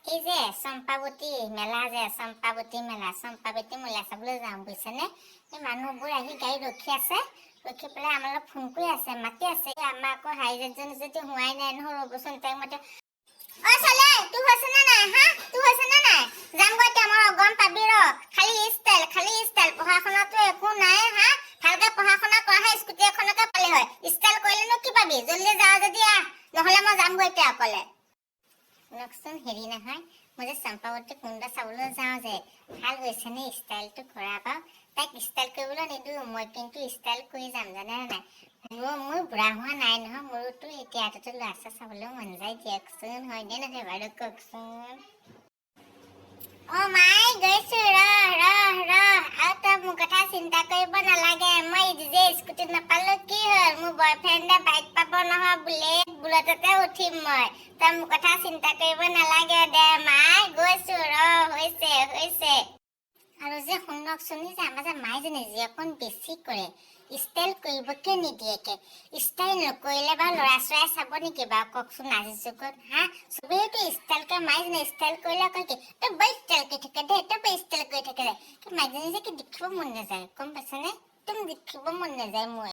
এই যে চম্পাৱতী মেলা যে, চম্পাৱতী মেলা, চম্পাৱতী মেলা চাবলৈ যাওঁ, বুজিছেনে? এই মানুহবোৰ আহি গাড়ী ৰখি আছে, ৰখি পেলাই আমালৈ ফোন কৰি আছে, মাতি আছে। এই আমাৰ আকৌ হাইজেটজনী যদি হোৱাই নাই নহয়। ৰ'বচোন, তাইক মাতে। অ ছোৱালী, তোৰ হৈছে নে নাই? হা, তোৰ হৈছে নে নাই? যামগৈ এতিয়া মই, গম পাবি ৰ। খালি ষ্টাইল, খালি ষ্টাইল, পঢ়া শুনাতো একো নাই। হা, ভালকে পঢ়া শুনা কৰাহে স্কুটি এখনকে পালি হয়। ষ্টাইল কৰিলেনো কি পাবি? জল্দি যাওঁ যদি আহ, নহ'লে মই যামগৈ এতিয়া অকলে। শুনকচোন, হেৰি নহয়, মই যে চম্পাৱতী কুণ্ড চাবলৈ যাওঁ যে, ভাল হৈছেনে ষ্টাইলটো কৰা বাৰু? তাইক ষ্টাইল কৰিবলৈ নিদিওঁ মই, কিন্তু ষ্টাইল কৰি যাম, জানে নাই? মোৰ বুঢ়া হোৱা নাই নহয়, মোৰোতো এতিয়াতো ল'ৰা ছোৱালী চাবলৈ মন যায় দিয়কচোন। হয়নে নহয় বাৰু কওকচোন? অ মাই, গৈছো, ৰহ ৰহ ৰহ। আৰু তই মোৰ কথা চিন্তা কৰিব নালাগে। মই যে স্কুটিত নাপালো কি হ'ল, মোৰ বয়ফ্ৰেণ্ডে বাইক পাব নহয়, বুলেট, বুলেটতে উঠিম মই। তই মোৰ কথা চিন্তা কৰিব নালাগে দে মাই, গৈছো ৰ। হৈছে হৈছে। আৰু যে শুনকচোন, এই যে আমাৰ যে মাইজনী যে অকণ বেছি কৰে, ষ্টাইল কৰিবকে নিদিয়েকে। ষ্টাইল নকৰিলে বাৰু ল'ৰা চৰাই চাব নেকি বাৰু কওকচোন আজিৰ যুগত? হা, চবেইতো ষ্টাইল কৰে। মাইজনী ষ্টাইল কৰিলে কয় কি, তই বৰ ষ্টাইল কৰি থাকে দেই, তই বৰ ষ্টাইল কৰি থাকে দে। মাইজনী যে কি দেখিব মন নাযায়, গম পাইছেনে? একদম দেখিব মন নাযায় মোৰ।